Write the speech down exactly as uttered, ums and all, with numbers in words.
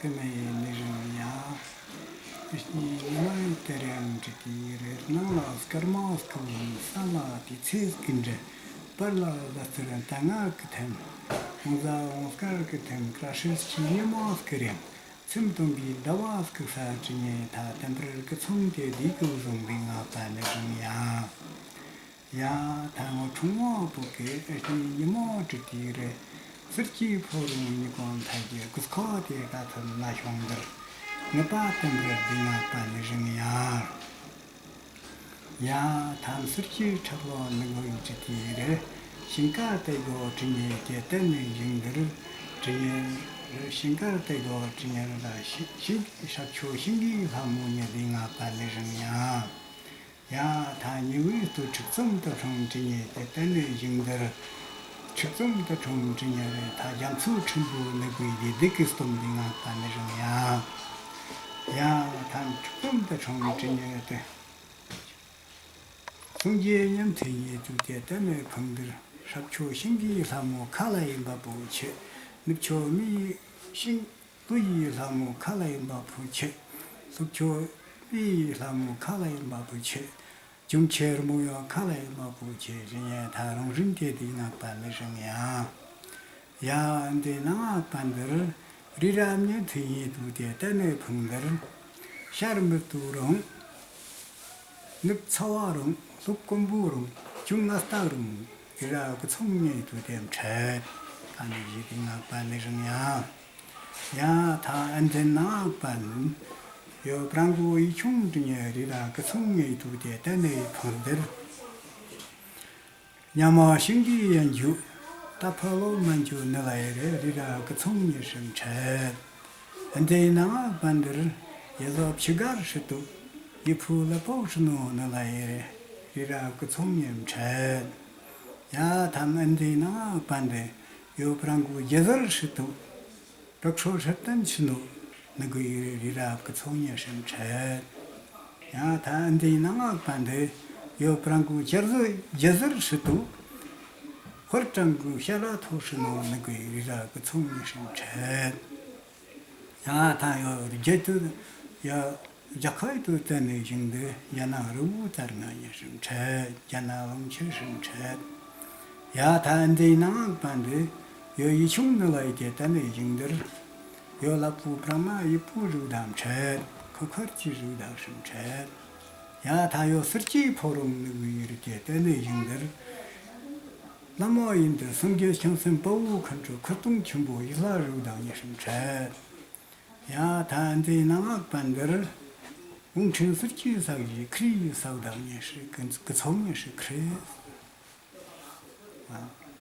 ཀི་མའི་ནི་རིང་ཡ། ཨེ་ཤི་ཉི་མ་ཡི་དེ་རིང་འབྲི་དེའི་རེད། ནང་ལ་སྐར་མ་སྐུ་ཡིན། ས་ལ་དུས་ཚོད་ཀྱི་འདྲེ། བར་ལ་ཟླ་ཚེས་ད་ང་གི་ཐེམ། འོང་ཟ་འོང་སྐར་གི་ཐེམ། ཀ་ཤི་ཤི་ཉི་མ་སྐུ་རེམ། སེམས་སྟོང་གི་ཟླ་བ་སྐུ་ས་ཀྲི་ཉེ་ཐ་དེམ་པར་སྐུ་ཚོང་དེ་དེ་ཀུ་བཟུང་བའི་ང་པ་ནི་རིང་ཡ། ཡ། ཐ་ངོ་ཁྲུང་བ་པོ་གི་ཨེ་ཤི་ཉི་མ་བྲི་དེའི་རེད། སེར་སྐྱའི་ཕོ་རོང་ཉི་གོང་ཐལ་གྱི་གུས་ཁོ་དེ་ད་ཐོན་ན་ཤོང་འདིར། ངི་པ་དེམ་རེ་དེ་ང་པ་ནི་རིང་ཡ། ཡ། ཐམ་སེར་སྐྱའི་ཁྲག་ལོ་ནི་གོ་ཡི་བྲི་དེའི་རེད། ཤིང་ཀ་ཏེ་གོ་ཀྲི་ཉེ་དེ་ཏེ་ནི་ཡིན་འདིར། ཀྲི་ཉེ་རེད། ཤིང་ཀ་ཏེ་གོ་ཀྲི་ཉེ་རེད། ཤིང་ཤིང་ཤག་ཆོ་ཤིང་གི་ལྷ་མོ་ཉེ་དེ་ང་པ་ནི་རིང་ཡ། ཡ། ཐ་ཉི་འོད་སྟོད་ཁྲིག་ཙམ་དུ་ཁྲོང་ཀྲི་ཉེ་དེ་ཏེ་ནི་ཡིན་འདིར། ཁྲིག་ཙམ་དུ་ཁྲོང་ཀྲི་ཉེ་རེད། ཐ་རྒྱ་མཚོ་ཁྲིན་པོ་ནི་གུའི་དེ་དེ་ཀི་སྟོམ་དེ་ང་པ་ནི་རིང་ཡ། ཡ། ཐ་ཁྲིག་ཙམ་དུ་ཁྲོང་ཀྲི་ཉེ་དེ། སངས་རྒྱས་ཉམས་ཐོས་ཉེ་དུ་དེ་ཏེ་ནི་ཕང་འདིར། ཧྲབ་ཆོ་ཤིང་གི་ལྷ་མོ་ཁ་ལ་ཡིན་པ་པོ་ཆེ། ནུབ་ཆོ་མི་ཡི་ཤིང་། ཀླུ་ཡི་ལྷ་མོ་ཁ་ལ་ཡིན་པ་པོ་ཆེ། ལྷོ་ཕྱོགས་དཔེ་ཡི་ལྷ་མོ་ཁ་ལ་ཡིན་པ་པོ་ཆེ། ཅུང་ཆེར་མོ་ཡང་ཁ་ལ་ཡིན་པ་པོ་ཆེ། རི་ཉེ་ཐ་རང་རིན་དེ་དེ་ནག་པ་ནི་རིང་ཡ། ཡ། འདི་ནག་པ་འདིར་རི་རབ་ཉེ་ཐུ་ཡི་དུ་དེ་ཏེ་ནི་ཕང་འདིར། ཤར་མི་དུ་རང་། ནུབ་ཚ་བ་རང་། ལྷོ་དཀོན་པོ་རང་། ཅུང་ང་སྟག་རང་། རི་རབ་ཀི་ཚོང་ཉེ་དུ་དེ་འཕྲད། ད་ནི་ཡི་དེ་ནག་པ་ནི་རིང་ཡ། ཡ། ཐ་ཨན་ཏེ་ནག་པན། ཡོ་པྲང་གུ་ཡི་ཆུང་དྲི་ཉེ་རི་ར་ཀི་ཚོང་ཉེ་དུ་དེ་ཏེ་ནི་ཕང་འདིར། ཉ་མ་ཤིང་གི་ཡན་ཇུ། ཏ་ཕ་ལོ་མན་ཇུ་ནི་ལ་ཡི་རེ་རི་ར་ཀི་ཚོང་ཉེ་ཧྲིམ་འཕྲད། ཨན་ཏེ་ནག་པན་འདིར། ཡེ་ཟོ་ཕྱི་གར་ཧྲི་ཏུ། ཡི་ཕུ་ལ་པོ་ཧྲི་ནོ་ནི་ལ་ཡི་རེ་རི་ར་ཀི་ཚོང་ཉེ་འཕྲད། ཡ། ཐ་ཨན་ཏེ་ནག་པན་འདིར། ཡོ་པྲང་གུ་ཡེ་ཟར་ཧྲི་ཏུ། རག་ཧྲོ་ཧྲི་ཏན་ཆི་ནུ། ནི་གུ་ཡི་རི་རབ་ཀི་ཚོང་ཉེ་ཧྲིམ་འཕྲད། ཡང་ཐ་ཨན་ཏི་ནང་ངག་པ་འདི། ཡོ་པྲང་གུ་ཅར་ཟི་ཇེ་ཟིར་ཧྲི་ཏུ། ཧོར་ཀྲང་གུ་ཤ་ར་ཐོ་ཧྲི་ནོ། ནི་གུ་ཡི་རི་རབ་ཀི་ཚོང་ཉེ་ཧྲིམ་འཕྲད། ཡང་ཐ་ཡོ་རི་ཇེ་ཏུ་ཡ། རྒྱ་ཁའི་དུ་བསྟན་ནས་བཞིན་དུ་རྒྱ་ནག་རི་བོ་ལྟར་ང་ཉེ་ཧྲིམ་འཕྲད། རྒྱ་ནག་ལུང་ཆེ་ཧྲིམ་འཕྲད། ཡ་ཐ་ཨན་ཏེ་ནང་ངག་པ་འདི། ཡོ་ཡི་ཆུང་ནི་ལ་ཡི་དེ་བསྟན་ནས་བཞིན་དུ། ཡོ་ལ་པུ་པྲ་མ་ཡི་པུ་རུ་དང་འཕྲད། ཁུ་ཁར་གྱི་རུ་དང་ཧྲིམ་འཕྲད། ཡ་ཐ་ཡོ་སེར་སྐྱའི་ཕོ་རོང་ནི་བུ་ཡི་རི་དེ་བསྟན་ནས་བཞིན་དུ། བླ་མ་ཡིན་དུ་སངས་རྒྱས་བྱང་སེམས་དཔའ་བོ་མཁའ་འགྲོ་ཁུ་སྟོང་ཆེན་པོ་ཡི་ལྷ་རུ་དང་ཉེ་ཧྲིམ་འཕྲད། ཡ་ཐ་ཨན་ཏེ་ནང་ངག་པ་འདིར། གུང་ཁྲན་ཟུར་གྱི་ས་གཞི་ཁྲི་ཡི་ས་དང་ཉེ་ཧྲི་ཀི་ཚོགས་ཉེ་ཧྲི་ཁྲི།